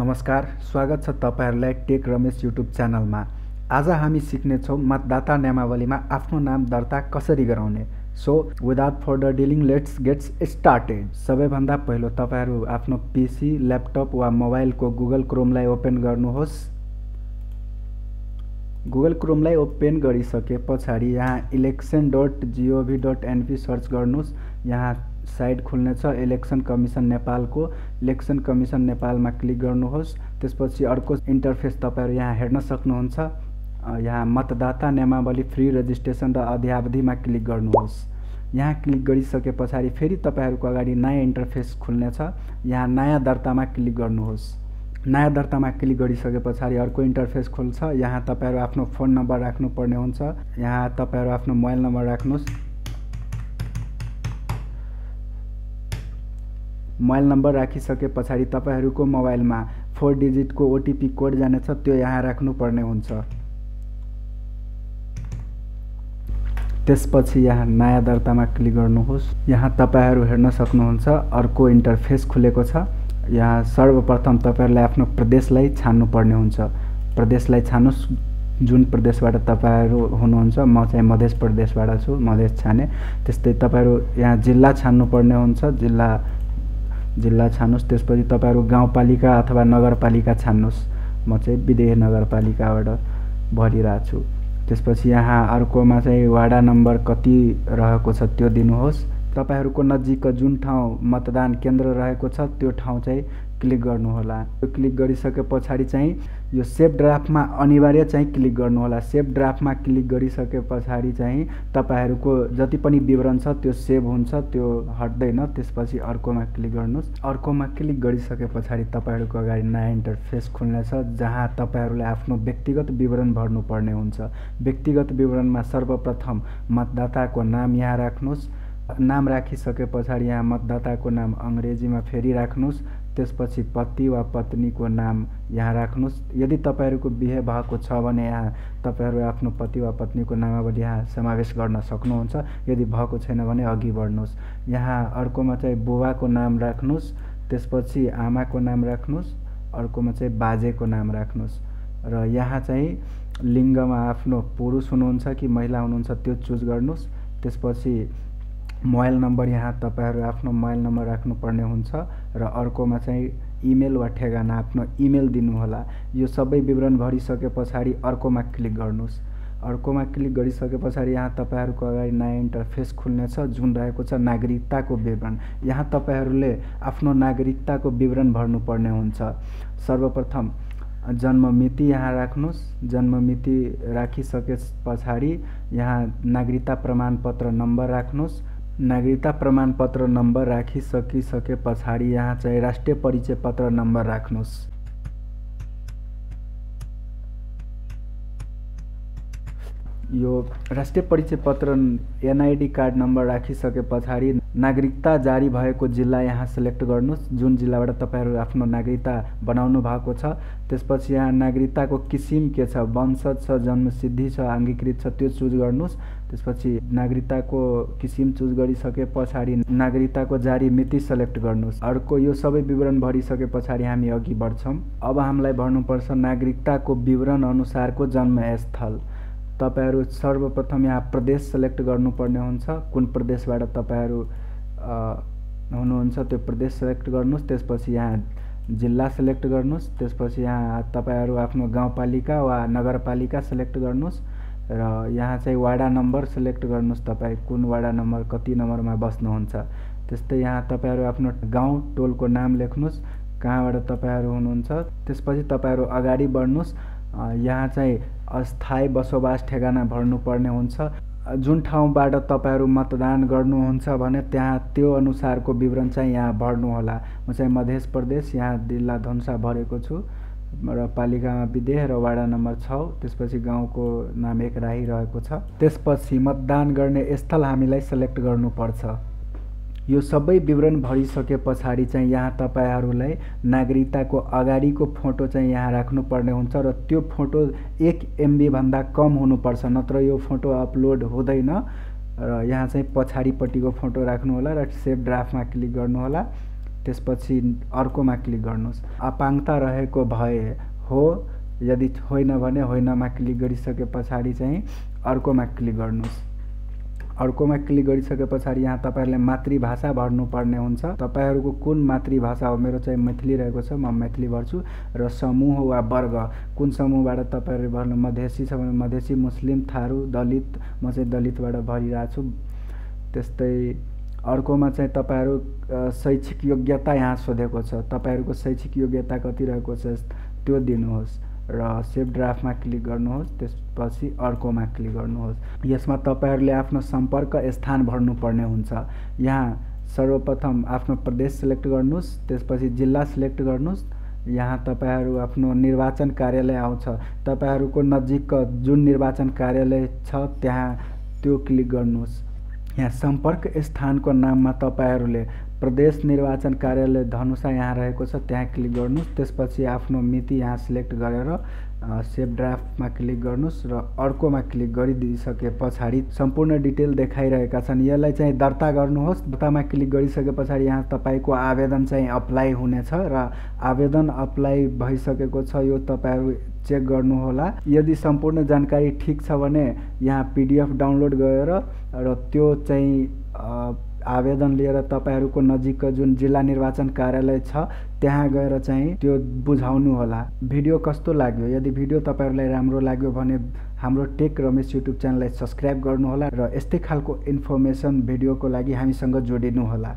नमस्कार, स्वागत छ तपाईहरुलाई टेक रमेश युट्युब च्यानलमा। आज हामी सिक्नेछौँ मतदाता नियमावलीमा आफ्नो नाम दर्ता कसरी गराउने। So without further delaying let's get started. सबैभन्दा पहिलो तपाईहरु आफ्नो पीसी, ल्यापटप वा मोबाइलको गुगल क्रोमलाई ओपन गर्नुहोस्। गुगल क्रोमलाई ओपन गरिसके पछाडि यहाँ election.gov.np सर्च गर्नुहोस्। यहाँ साइट खुल्नेछ इलेक्सन कमिसन नेपालको। इलेक्सन कमिसन नेपालमा क्लिक गर्नुहोस्। त्यसपछि अर्को इन्टरफेस तपाईहरु यहाँ हेर्न सक्नुहुन्छ। यहाँ मतदाता नियमावली फ्री रजिस्ट्रेसन र अध्यावधिमा क्लिक गर्नुहोस्। यहाँ क्लिक गरिसके पछाडि फेरि तपाईहरुको अगाडि नयाँ इन्टरफेस खुल्नेछ। यहाँ नयाँ दर्तामा क्लिक गर्नुहोस्। नयाँ दर्तामा क्लिक गरिसके पछाडि अर्को इन्टरफेस खुल्छ। यहाँ तपाईहरु आफ्नो फोन नम्बर राख्नुपर्ने हुन्छ। यहाँ तपाईहरु आफ्नो मोबाइल नम्बर राख्नुहोस्। मोबाइल नम्बर राखिसके पछाडि तपाईहरुको मोबाइलमा 4 डिजिटको ओटीपी कोड जानेछ, त्यो यहाँ राख्नुपर्ने हुन्छ। त्यसपछि यहाँ नयाँ दर्तामा क्लिक गर्नुहोस्। यहाँ तपाईहरु हेर्न सक्नुहुन्छ अर्को इन्टरफेस खुलेको छ। यहाँ सर्वप्रथम तपाईहरुले आफ्नो प्रदेशलाई छान्नुपर्ने हुन्छ। प्रदेशलाई छान्नुस्, जुन प्रदेशबाट तपाईहरु हुनुहुन्छ। म चाहिँ मध्य प्रदेशबाट छु, मध्य छाने। त्यस्तै तपाईहरु यहाँ जिल्ला छान्नुपर्ने हुन्छ। जिल्ला छान्नुस्। त्यसपछि तपाईहरु गाउँपालिका अथवा नगरपालिका छान्नुस्। म चाहिँ विदेह नगरपालिकाबाट भरिरहेको छु। त्यसपछि यहाँ अर्कोमा चाहिँ वाडा नम्बर कति रहेको छ त्यो दिनुहोस्। तपाईहरुको नजिक जुन ठाउँ मतदान केन्द्र रहेको छ त्यो ठाउँ चाहिँ क्लिक गर्नुहोला। त्यो क्लिक गरिसके पछाडि चाहिँ यो सेभ ड्राफ्टमा अनिवार्य चाहिँ क्लिक गर्नुहोला। सेभ ड्राफ्टमा क्लिक गरिसके पछाडि चाहिँ तपाईहरुको जति पनि विवरण छ त्यो सेभ हुन्छ, त्यो हट्दैन। त्यसपछि अर्कोमा क्लिक गर्नुस्। अर्कोमा क्लिक गरिसके पछाडि तपाईहरुको अगाडि नयाँ इन्टरफेस खुल्नेछ, जहाँ तपाईहरुले आफ्नो व्यक्तिगत विवरण भर्नुपर्ने हुन्छ। व्यक्तिगत विवरणमा सर्वप्रथम मतदाताको नाम यहाँ राख्नुस्। नाम राखिसके पछाडि यहाँ मतदाताको नाम अंग्रेजीमा फेरि राख्नुस्। त्यसपछि पति वा पत्नीको नाम यहाँ राख्नुस्। यदि तपाईहरुको बिहे भएको छ भने यहाँ तपाईहरु आफ्नो पति वा पत्नीको नामावली यहाँ समावेश गर्न सक्नुहुन्छ। यदि भएको छैन भने अघि बढ्नुस्। यहाँ अर्कोमा चाहिँ बुबाको नाम राख्नुस्। त्यसपछि आमाको नाम राख्नुस्। अर्कोमा चाहिँ बाजेको नाम राख्नुस्। र यहाँ चाहिँ लिङ्गमा आफ्नो पुरुष हुनुहुन्छ कि महिला हुनुहुन्छ त्यो चुज गर्नुस्। त्यसपछि मोबाइल नम्बर यहाँ तपाईहरु आफ्नो मोबाइल नम्बर राख्नुपर्ने हुन्छ। र अर्कोमा चाहिँ इमेल वा ठेगाना आफ्नो इमेल दिनुहोला। यो सबै विवरण भरिसके पछाडि अर्कोमा क्लिक गर्नुस्। अर्कोमा क्लिक गरिसके पछाडि यहाँ तपाईहरुको अगाडि नयाँ इन्टरफेस खुल्नेछ, जुन रहेको छ नागरिकताको विवरण। यहाँ तपाईहरुले आफ्नो नागरिकताको विवरण भर्नुपर्ने हुन्छ। सर्वप्रथम जन्म मिति यहाँ राख्नुस्। जन्म मिति राखिसके पछाडि यहाँ नागरिकता प्रमाणपत्र नम्बर राख्नुस्। नागरिकता प्रमाणपत्र नम्बर राखिसके पछाडि यहाँ चाहिँ राष्ट्रिय परिचय पत्र नम्बर राख्नुस्। यो राष्ट्रिय परिचय पत्र एनआईडी कार्ड नम्बर राखिसके पछाडि नागरिकता जारी भएको जिल्ला यहाँ सिलेक्ट गर्नुस्, जुन जिल्लाबाट तपाईहरु आफ्नो नागरिकता बनाउनु भएको छ। त्यसपछि यहाँ नागरिकताको किसिम के छ, वंशज छ, जन्मसिद्धि छ, अंगीकृत छ, त्यो चुज गर्नुस्। त्यसपछि नागरिकताको किसिम चुज गरिसके पछाडि नागरिकताको जारी मिति सिलेक्ट गर्नुस्। अर्को यो सबै विवरण भरिसके पछाडि हामी अघि बढ्छौं। अब हामीलाई भर्नुपर्छ नागरिकताको विवरण अनुसारको जन्मस्थल। तपाईहरु सर्वप्रथम यहाँ प्रदेश सिलेक्ट गर्नुपर्ने हुन्छ। कुन प्रदेशबाट तपाईहरु हुनुहुन्छ त्यो प्रदेश सिलेक्ट गर्नुस्। त्यसपछि यहाँ जिल्ला सिलेक्ट गर्नुस्। त्यसपछि यहाँ तपाईहरु आफ्नो गाउँपालिका वा नगरपालिका सिलेक्ट गर्नुस्। र यहाँ चाहिँ वाडा नम्बर सिलेक्ट गर्नुस्। तपाई कुन वाडा नम्बर कति नम्बरमा बस्नुहुन्छ। त्यस्तै यहाँ तपाईहरु आफ्नो गाउँ टोलको नाम लेख्नुस्, कहाँबाट तपाईहरु हुनुहुन्छ। त्यसपछि तपाईहरु अगाडि बढ्नुस्। यहाँ चाहिँ अस्थायी बसोबास ठेगाना भर्नुपर्ने हुन्छ। जुन ठाउँबाट तपाईहरु मतदान गर्नुहुन्छ भने त्यहाँ त्यो अनुसारको विवरण चाहिँ यहाँ भर्नुहोला। म चाहिँ मध्य प्रदेश, यहाँ जिल्ला धनुषा भरेको छु र पालिकामा विदेह र वाडा नम्बर 6। त्यसपछि गाउँको नाम एक राही रहेको छ। त्यसपछि मतदान गर्ने स्थल हामीलाई सिलेक्ट गर्नुपर्छ। यो सबै विवरण भरिसके पछाडि चाहिँ यहाँ तपाईहरुलाई नागरिकताको अगाडिको फोटो चाहिँ यहाँ राख्नुपर्ने हुन्छ र त्यो फोटो 1 MB भन्दा कम हुनुपर्छ, नत्र यो फोटो अपलोड हुँदैन। र यहाँ चाहिँ पछाडिपट्टिको फोटो राख्नु होला र सेभ ड्राफ्टमा क्लिक गर्नु होला। त्यसपछि अर्कोमा क्लिक गर्नुहोस्। अपाङ्गता रहेको भए हो, यदि होइन भने होइनमा क्लिक गरिसके पछाडि चाहिँ अर्कोमा क्लिक गर्नुहोस्। अर्कोमा क्लिक गरिसके पछाडि यहाँ तपाईँहरूले मातृभाषा भर्नुपर्ने हुन्छ। तपाईँहरूको कुन मातृभाषा हो, मेरो चाहिँ मैथिली रहेको छ, म मैथिली भर्छु। र समूह वा वर्ग, कुन समूहबाट तपाईँहरूले भर्नु, मधेसी छ भने मधेसी, मुस्लिम, थारू, दलित, म चाहिँ दलितबाट भरिरहेको छु। त्यस्तै अर्कोमा चाहिँ तपाईँहरू शैक्षिक योग्यता यहाँ सोधेको छ, तपाईँहरूको शैक्षिक योग्यता कति रहेको छ त्यो दिनुहोस् र सेभ ड्राफ्टमा क्लिक गर्नुहोस्। त्यसपछि अर्कोमा क्लिक गर्नुहोस्। यसमा तपाईँहरूले आफ्नो सम्पर्क स्थान भर्नुपर्ने हुन्छ। यहाँ सर्वप्रथम आफ्नो प्रदेश सिलेक्ट गर्नुहोस्, त्यसपछि जिल्ला सिलेक्ट गर्नुहोस्। यहाँ तपाईँहरू आफ्नो निर्वाचन कार्यालय आउँछ, तपाईँहरूको नजिक जुन निर्वाचन कार्यालय छ त्यहाँ त्यो क्लिक गर्नुहोस्। यहाँ सम्पर्क स्थानको नाममा तपाईँहरूले प्रदेश निर्वाचन कार्यालय धनुषा यहाँ रहेको छ त्यहाँ क्लिक गर्नुहोस्। त्यसपछि आफ्नो मिति यहाँ सिलेक्ट गरेर सेभ ड्राफ्टमा क्लिक गर्नुहोस् र अर्कोमा क्लिक गरिदिइसके पछाडि सम्पूर्ण डिटेल देखाइरहेका छन्, यसलाई चाहिँ दर्ता गर्नुहोस्। दर्तामा क्लिक गरिसके पछाडि यहाँ तपाईँको आवेदन चाहिँ अप्लाई हुनेछ र आवेदन अप्लाई भइसकेको छ यो तपाईँहरू चेक गर्नुहोला। यदि सम्पूर्ण जानकारी ठिक छ भने यहाँ PDF डाउनलोड गरेर र त्यो चाहिँ आवेदन लिएर तपाईँहरूको नजिकको जुन जिल्ला निर्वाचन कार्यालय छ त्यहाँ गएर चाहिँ त्यो बुझाउनु होला। भिडियो कस्तो लाग्यो? यदि भिडियो तपाईँहरूलाई राम्रो लाग्यो भने हाम्रो टेक रमेश युट्युब च्यानललाई सब्सक्राइब गर्नुहोला र यस्तै खालको इन्फर्मेसन भिडियोको लागि हामीसँग जोडिनु होला।